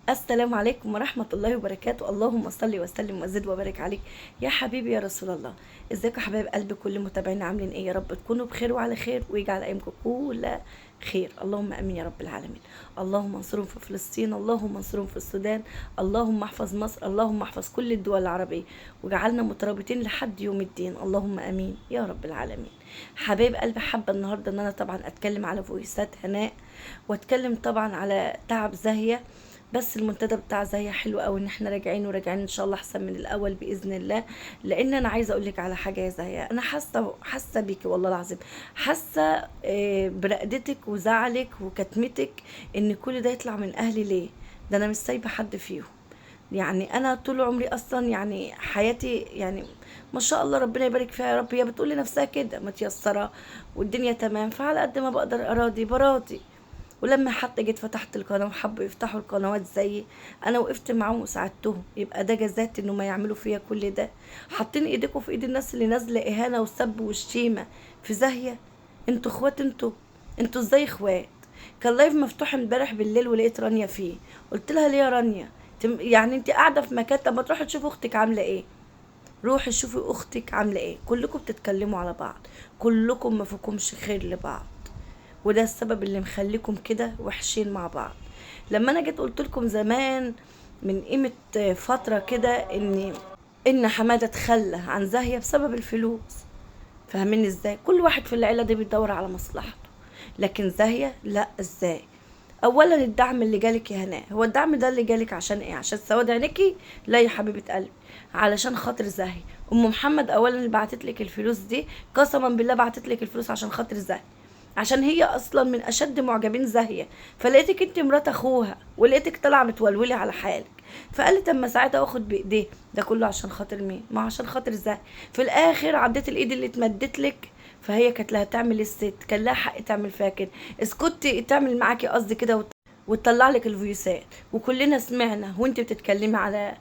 السلام عليكم ورحمة الله وبركاته. اللهم صل وسلم وزد وبارك عليك يا حبيبي يا رسول الله. ازيكم يا حبايب قلب كل متابعينا، عاملين ايه؟ يا رب تكونوا بخير وعلى خير، ويجعل ايامكم كلها خير، اللهم امين يا رب العالمين. اللهم انصرهم في فلسطين، اللهم انصرهم في السودان، اللهم احفظ مصر، اللهم احفظ كل الدول العربية، وجعلنا مترابطين لحد يوم الدين، اللهم امين يا رب العالمين. حبايب قلبي، حابة النهارده ان انا طبعا اتكلم على فويسات هناء، واتكلم طبعا على تعب زاهية. بس المنتدى بتاع زاهية حلو قوي، ان احنا راجعين وراجعين ان شاء الله احسن من الاول باذن الله. لان انا عايزه اقول لك على حاجة يا زاهية، انا حاسه بيكي والله العظيم، حاسه برقدتك وزعلك وكتمتك ان كل ده يطلع من اهلي ليه؟ ده انا مش سايبه حد فيهم. يعني انا طول عمري اصلا يعني حياتي يعني ما شاء الله ربنا يبارك فيها يا رب، هي بتقول لنفسها كده متيسره والدنيا تمام، فعلى قد ما بقدر اراضي براضي. ولما حتى جيت فتحت القناة وحبوا يفتحوا القنوات زيي، انا وقفت معاهم وساعدتهم. يبقى ده جزات انه ما يعملوا فيا كل ده؟ حاطين ايديكم في ايد الناس اللي نازله اهانه وسب وشتيمه في زاهيه. انتوا اخوات، انتوا ازاي اخوات؟ كان live مفتوح امبارح بالليل ولقيت رانيا فيه، قلت لها ليه يا رانيا؟ يعني انت قاعدة في مكان، طب ما تروحي تشوفي اختك عامله ايه، روحي شوفي اختك عامله ايه. كلكم بتتكلموا على بعض، كلكم ما فيكمش خير لبعض، وده السبب اللي مخليكم كده وحشين مع بعض. لما انا جيت قلت لكم زمان من قيمة فترة كده ان حمادة تخلى عن زاهيه بسبب الفلوس، فاهمين ازاي؟ كل واحد في العيلة دي بيدور على مصلحته، لكن زاهيه لا. ازاي؟ اولا الدعم اللي جالك يا هناء، هو الدعم ده اللي جالك عشان ايه؟ عشان سواد عينيكي؟ لا يا حبيبه قلبي، علشان خاطر زاهيه. ام محمد اولا اللي بعتت لك الفلوس دي، قسما بالله بعتت لك الفلوس عشان خاطر زاهيه، عشان هي اصلا من اشد معجبين زاهيه. فلقيتك انت مرات اخوها، ولقيتك طالعه متولولي على حالك، فقالت اما ساعتها اخد بايديه. ده كله عشان خاطر مين؟ ما عشان خاطر زاهيه. في الاخر عديت الايد اللي اتمدت لك، فهي كانت لها تعمل الست، كان لها حق تعمل فيها كده. اسكتي تعمل معاكي قصدي كده وتطلع لك الفيوسات، وكلنا سمعنا وانت بتتكلمي على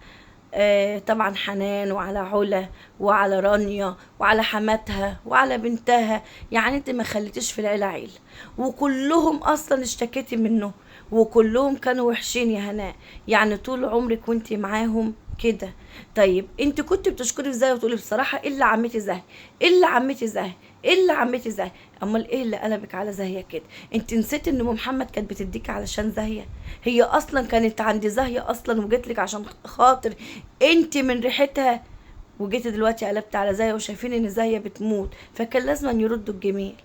طبعا حنان وعلى علا وعلى رانيا وعلى حماتها وعلى بنتها. يعني انت ما خليتيش في العيلة عيله، وكلهم اصلا اشتكيتي منه، وكلهم كانوا وحشين يا هناء. يعني طول عمرك وانت معاهم كده. طيب انت كنت بتشكري في زاهية وتقولي بصراحة الا عمتي زاهية، الا عمتي زاهية، الا عمتي زاهية. امال ايه اللي قلبك على زاهية كده؟ انت نسيتي ان ام محمد كانت بتديك علشان زاهية؟ هي اصلا كانت عند زاهية اصلا وجت لك عشان خاطر انت من ريحتها، وجيتي دلوقتي قلبت على زاهية وشايفين ان زاهية بتموت، فكان لازم يردوا الجميل.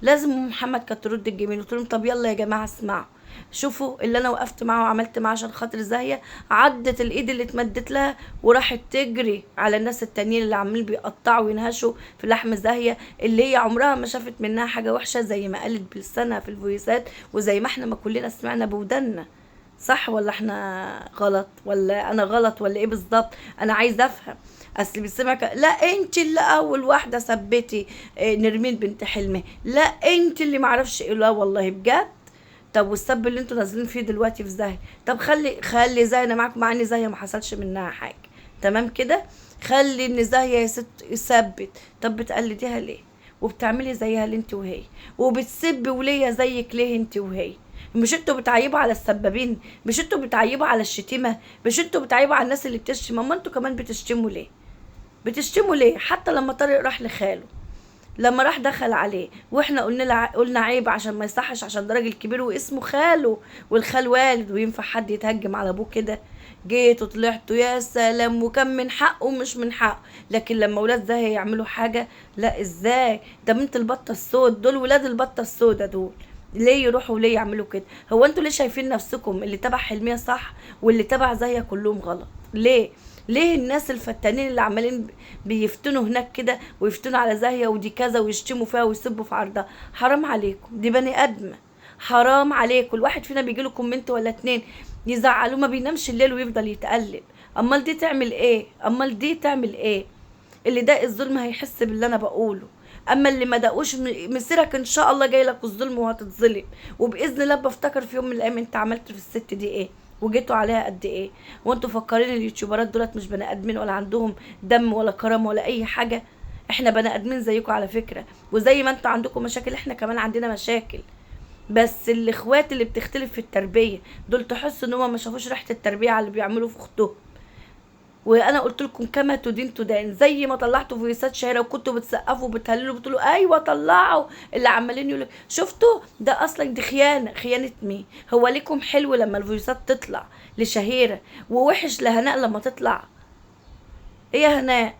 لازم ام محمد كانت ترد الجميل وتقول لهم طب يلا يا جماعة اسمعوا، شوفوا اللي انا وقفت معاه وعملت معاه عشان خاطر زاهية. عدت الايد اللي اتمدت لها وراحت تجري على الناس التانيين اللي عاملين بيقطعوا وينهشوا في لحم زاهية، اللي هي عمرها ما شافت منها حاجة وحشة زي ما قالت بلسانها في الفويسات، وزي ما احنا ما كلنا سمعنا بودنا. صح ولا احنا غلط؟ ولا انا غلط ولا ايه بالظبط؟ انا عايزه افهم. اصل بيسمع لا انت اللي اول واحدة ثبتي نرمين بنت حلمي، لا انت اللي معرفش ايه. لا والله بجد. طب والسب اللي انتوا نازلين فيه دلوقتي في زاهية، طب خلي زاهية معاكم، مع ان زاهية ما حصلش منها حاجة، تمام كده؟ خلي ان زاهية يا ست يثبت. طب بتقلديها ليه؟ وبتعملي زيها ليه انت وهي؟ وبتسبي وليه زيك ليه انت وهي؟ مش انتوا بتعيبوا على السبابين؟ مش انتوا بتعيبوا على الشتيمة؟ مش انتوا بتعيبوا على الناس اللي بتشتم؟ اما انتوا كمان بتشتموا ليه؟ بتشتموا ليه؟ حتى لما طارق راح لخاله، لما راح دخل عليه واحنا قلنا عيب عشان ما يصحش، عشان ده راجل كبير واسمه خاله والخال والد، وينفع حد يتهجم على ابوه كده؟ جيت وطلعت يا سلام، وكان من حقه ومش من حقه. لكن لما ولاد زاهية يعملوا حاجة، لا ازاي؟ ده بنت البطة السود دول، ولاد البطة السودة دول ليه يروحوا وليه يعملوا كده؟ هو انتوا ليه شايفين نفسكم اللي تبع حلميه صح واللي تبع زاهية كلهم غلط؟ ليه؟ ليه الناس الفتانين اللي عمالين بيفتنوا هناك كده ويفتنوا على زاهية ودي كذا ويشتموا فيها ويسبوا في عرضها؟ حرام عليكم، دي بني ادمه، حرام عليكم. الواحد فينا بيجيله comment ولا اتنين يزعلوه، ما بينامش الليل ويفضل يتقلب. امال دي تعمل ايه؟ امال دي تعمل ايه؟ اللي داق الظلم هيحس باللي انا بقوله، اما اللي ما داقوش مسيرك ان شاء الله جاي لك الظلم وهتتظلم، وباذن الله بفتكر في يوم من الايام انت عملت في الست دي ايه وجيتوا عليها قد ايه. وانتوا فكرين اليوتيوبرات دولت مش بني ادمين ولا عندهم دم ولا كرم ولا اي حاجة؟ احنا بني ادمين زيكم على فكرة، وزي ما انتوا عندكم مشاكل احنا كمان عندنا مشاكل. بس الاخوات اللي بتختلف في التربية دول تحس ان هم ما شافوش ريحه التربية على اللي بيعملوه في اختهم. وانا قلت لكم كما تدين تدان، زي ما طلعتوا فيسات شهيرة وكنتوا بتسقفوا وبتهللوا بتقولوا ايوه طلعوا، اللي عمالين يقولوا شفتوا ده اصلا دي خيانة. خيانة مين؟ هو ليكم حلو لما الفيسات تطلع لشهيره ووحش لهناء لما تطلع؟ ايه يا هناء؟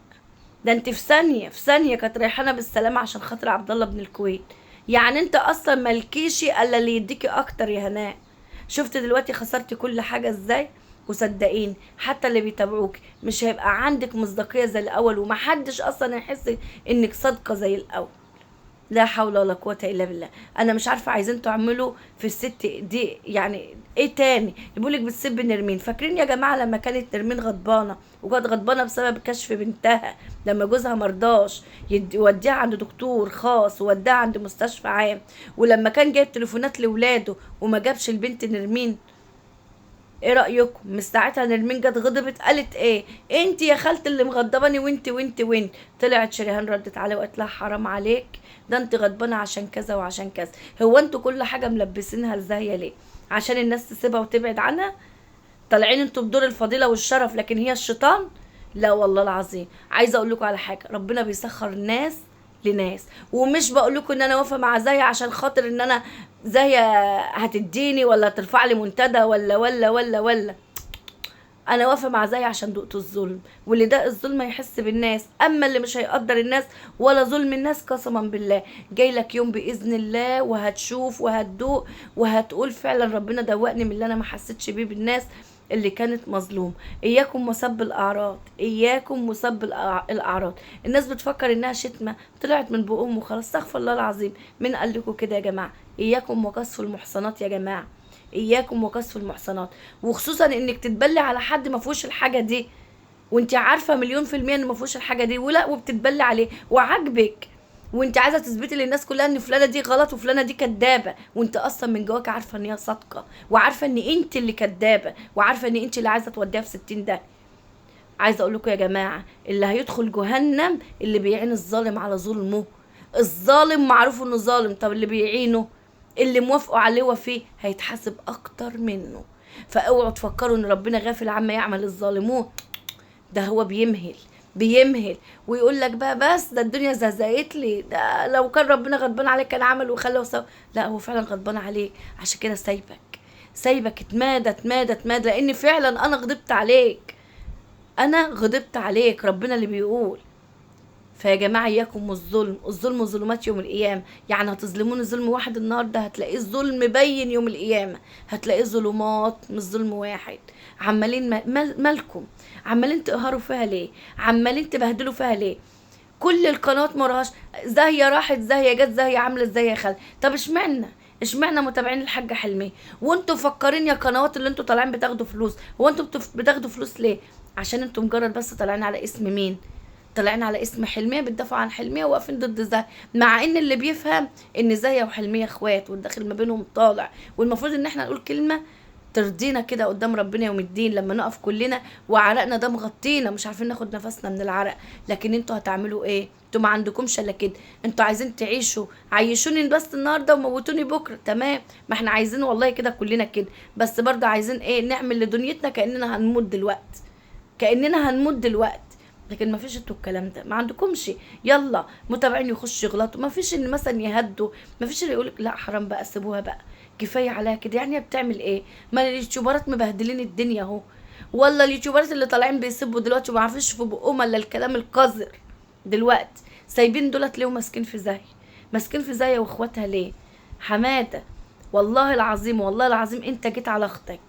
ده انت في ثانية في ثانية كانت ريحانة بالسلامة عشان خاطر عبد الله بن الكويت. يعني انت اصلا مالكيش الا اللي يديكي اكتر يا هناء. شفت دلوقتي خسرتي كل حاجة ازاي؟ وصدقيني حتى اللي بيتابعوك مش هيبقى عندك مصداقية زي الاول، ومحدش اصلا هيحس انك صادقة زي الاول. لا حول ولا قوة الا بالله. انا مش عارفه عايزين تعملوا في الست دي يعني ايه تاني؟ بيقولك بتسب نرمين. فاكرين يا جماعة لما كانت نرمين غضبانه، وكانت غضبانه بسبب كشف بنتها لما جوزها مرضاش يوديها عند دكتور خاص ووديها عند مستشفى عام، ولما كان جايب تليفونات لاولاده وما جابش البنت نرمين، ايه رايكم؟ من ساعتها نرمين جت غضبت قالت ايه؟ انت يا خالتي اللي مغضباني وانت وانت وانت. طلعت شريهان ردت عليه وقالت لها حرام عليك، ده انت غضبانه عشان كذا وعشان كذا. هو انتوا كل حاجة ملبسينها لزاهيه ليه؟ عشان الناس تسيبها وتبعد عنها؟ طالعين انتوا بدور الفضيلة والشرف، لكن هي الشيطان؟ لا والله العظيم. عايزه اقول لكم على حاجة، ربنا بيسخر ناس لناس، ومش بقول لكم ان انا واقفة مع زاهيه عشان خاطر ان انا زاهيه هتديني ولا ترفع لي منتدى ولا ولا ولا ولا. انا واقفة مع زاهيه عشان دقت الظلم، واللي داق الظلم هيحس بالناس، اما اللي مش هيقدر الناس ولا ظلم الناس قسما بالله جاي لك يوم باذن الله وهتشوف وهتدوق وهتقول فعلا ربنا دوقني من اللي انا ما حسيتش بيه بالناس اللي كانت مظلوم. اياكم وسب الاعراض، اياكم وسب الاعراض. الناس بتفكر انها شتمه طلعت من بقهم وخلاص. استغفر الله العظيم، مين قال لكم كده يا جماعة؟ اياكم وقذف المحصنات يا جماعة، اياكم وقذف المحصنات، وخصوصا انك تتبلي على حد ما فيهوش الحاجة دي، وانت عارفه مليون في المية ان ما فيهوش الحاجة دي، ولا وبتتبلي عليه وعاجبك، وانت عايزه تثبتي للناس كلها ان فلانه دي غلط وفلانه دي كدابه، وانت اصلا من جواك عارفه ان هي صادقة، وعارفه ان انت اللي كدابه، وعارفه ان انت اللي عايزه توديها في 60 ده. عايزه اقول لكم يا جماعة، اللي هيدخل جهنم اللي بيعين الظالم على ظلمه. الظالم معروف انه ظالم، طب اللي بيعينه اللي موافقة عليه وفيه هيتحاسب اكتر منه. فاوعوا تفكروا ان ربنا غافل عما يعمل الظالمون، ده هو بيمهل بيمهل ويقول لك بقى بس ده الدنيا زهزقت لي، ده لو كان ربنا غضبان عليك كان عمل وخلى وسوى. لا، هو فعلا غضبان عليك، عشان كده سايبك سايبك اتمادى اتمادى اتمادى، لان فعلا انا غضبت عليك، انا غضبت عليك، ربنا اللي بيقول. فيا جماعة اياكم والظلم، الظلم ظلمات يوم القيامة. يعني هتظلموني ظلم واحد النهارده هتلاقيه الظلم بين يوم القيامة، هتلاقيه ظلمات مش ظلم واحد. عمالين مالكم عمالين تقهروا فيها ليه؟ عمالين تبهدلوا فيها ليه؟ كل القنوات ما وراهاش زاهيه راحت زاهيه جت زاهيه عامله ازاي يا خال. طب اشمعنى متابعين الحاجة حلميه؟ وانتوا مفكرين يا قنوات اللي انتوا طالعين بتاخدوا فلوس، هو انتوا بتاخدوا فلوس ليه؟ عشان انتوا مجرد بس طالعين على اسم مين؟ طالعين على اسم حلميه، بتدافعوا عن حلميه وواقفين ضد زاهيه، مع ان اللي بيفهم ان زاهيه وحلميه اخوات والداخل ما بينهم طالع، والمفروض ان احنا نقول كلمة ترضينا كده قدام ربنا يوم الدين لما نقف كلنا وعرقنا ده مغطينا مش عارفين ناخد نفسنا من العرق. لكن انتوا هتعملوا ايه؟ انتوا ما عندكمش الا كده، انتوا عايزين تعيشوا، عيشوني بس النهارده وموتوني بكره، تمام، ما احنا عايزين والله كده كلنا كده، بس برضه عايزين ايه؟ نعمل لدنيتنا كاننا هنموت دلوقتي، كاننا هنموت دلوقتي. لكن ما فيش انتوا الكلام ده ما عندكمش. يلا متابعين يخشوا يغلطوا، ما فيش ان مثلا يهدوا، ما فيش اللي يقولك لا حرام بقى سيبوها بقى كفاية عليها كده. يعني هي بتعمل ايه؟ ما اليوتيوبرات مبهدلين الدنيا اهو، والله اليوتيوبرات اللي طالعين بيسبوا دلوقتي وما عارفينش في بقهم الا الكلام القذر دلوقتي. سايبين دولت ليه وماسكين في زاهيه؟ ماسكين في زاهيه واخواتها ليه؟ حمادة والله العظيم والله العظيم انت جيت على اختك،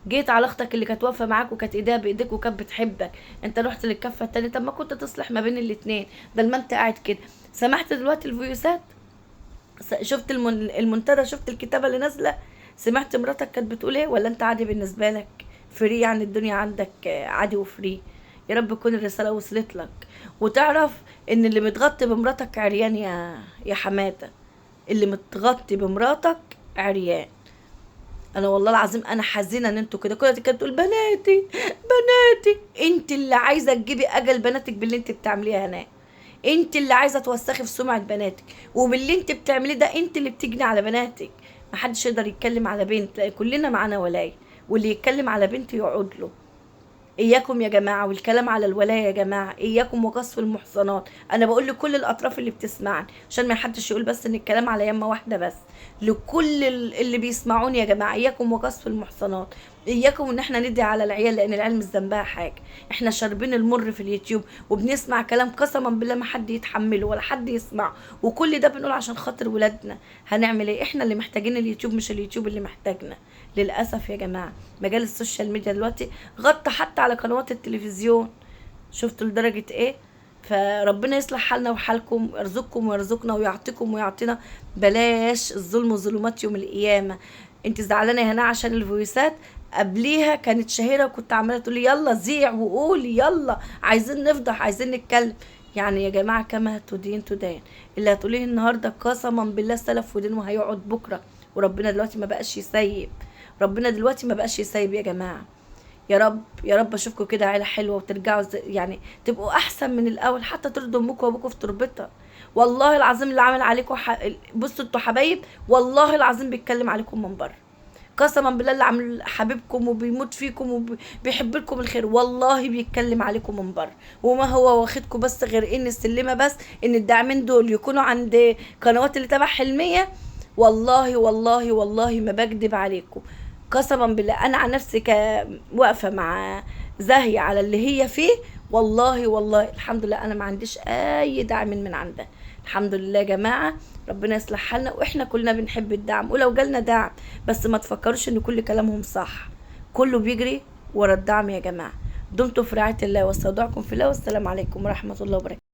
جيت على اختك اللي كانت واقفة معاك وكانت ايديها بايديك وكانت بتحبك، انت رحت للكفه التانية. طب ما كنت تصلح ما بين الاتنين، ده ما انت قاعد كده. سمعت دلوقتي الفيوسات، شفت المنتدى، شفت الكتابة اللي نازله، سمعت مراتك كانت بتقول ايه؟ ولا انت عادي بالنسبة لك free؟ يعني الدنيا عندك عادي و free. يا رب تكون الرسالة وصلت لك وتعرف ان اللي متغطي بمراتك عريان يا حمادة، اللي متغطي بمراتك عريان. انا والله العظيم انا حزينة ان انتوا كده. كل كانت تقول بناتي بناتي، انت اللي عايزه تجيبي اجل بناتك باللي انت بتعمليه هناك، انت اللي عايزه توسخي في سمعه بناتك، وباللي انت بتعمليه ده انت اللي بتجني على بناتك. محدش يقدر يتكلم على بنت، لان كلنا معانا ولاية، واللي يتكلم على بنت يقعد له. اياكم يا جماعة والكلام على الولاية يا جماعة، اياكم وقصف المحصنات. انا بقول لكل الاطراف اللي بتسمعني عشان ما حدش يقول بس ان الكلام على يمه واحدة بس، لكل اللي بيسمعوني يا جماعة، اياكم وقصف المحصنات، اياكم ان احنا ندعي على العيال، لان العيال مش ذنبها حاجة. احنا شاربين المر في اليوتيوب وبنسمع كلام قسما بالله ما حد يتحمله ولا حد يسمعه، وكل ده بنقول عشان خاطر ولادنا. هنعمل ايه؟ احنا اللي محتاجين اليوتيوب مش اليوتيوب اللي محتاجنا. للاسف يا جماعة مجال ال social media دلوقتي غطى حتى على قنوات التلفزيون، شفتوا لدرجة ايه؟ فربنا يصلح حالنا وحالكم، يرزقكم ويرزقنا ويعطيكم ويعطينا. بلاش الظلم وظلمات يوم القيامة. انت زعلانة يا هنا عشان الفويسات قبليها كانت شهيرة وكنت عماله تقولي يلا زيع وقولي يلا، عايزين نفضح عايزين نتكلم. يعني يا جماعة كما تدين تدان، اللي هتقوليه النهارده قسما بالله سلف ودين وهيقعد بكره. وربنا دلوقتي ما بقاش يسيب، ربنا دلوقتي ما بقاش يسيب يا جماعة. يا رب يا رب اشوفكم كده عيله حلوة وترجعوا يعني تبقوا احسن من الاول، حتى ترضوا امكم وابوكم في تربتها. والله العظيم اللي عمل عليكم بصوا انتوا حبايب، والله العظيم بيتكلم عليكم من بره، قسما بالله اللي عامل حبيبكم وبيموت فيكم وبيحب لكم الخير والله بيتكلم عليكم من بره. وما هو واخدكم بس غير ان السلمه بس، ان الداعمين دول يكونوا عند قنوات اللي تبع حلميه. والله والله والله ما بكدب عليكم قسما بالله، انا عن نفسي واقفة مع زاهيه على اللي هي فيه، والله والله الحمد لله انا ما عنديش اي دعم من عندها، الحمد لله يا جماعة. ربنا يصلح حالنا، واحنا كلنا بنحب الدعم، ولو جالنا دعم بس ما تفكروش ان كل كلامهم صح، كله بيجري ورا الدعم يا جماعة. دمتم في رعاية الله واستودعكم في الله، والسلام عليكم ورحمة الله وبركاته.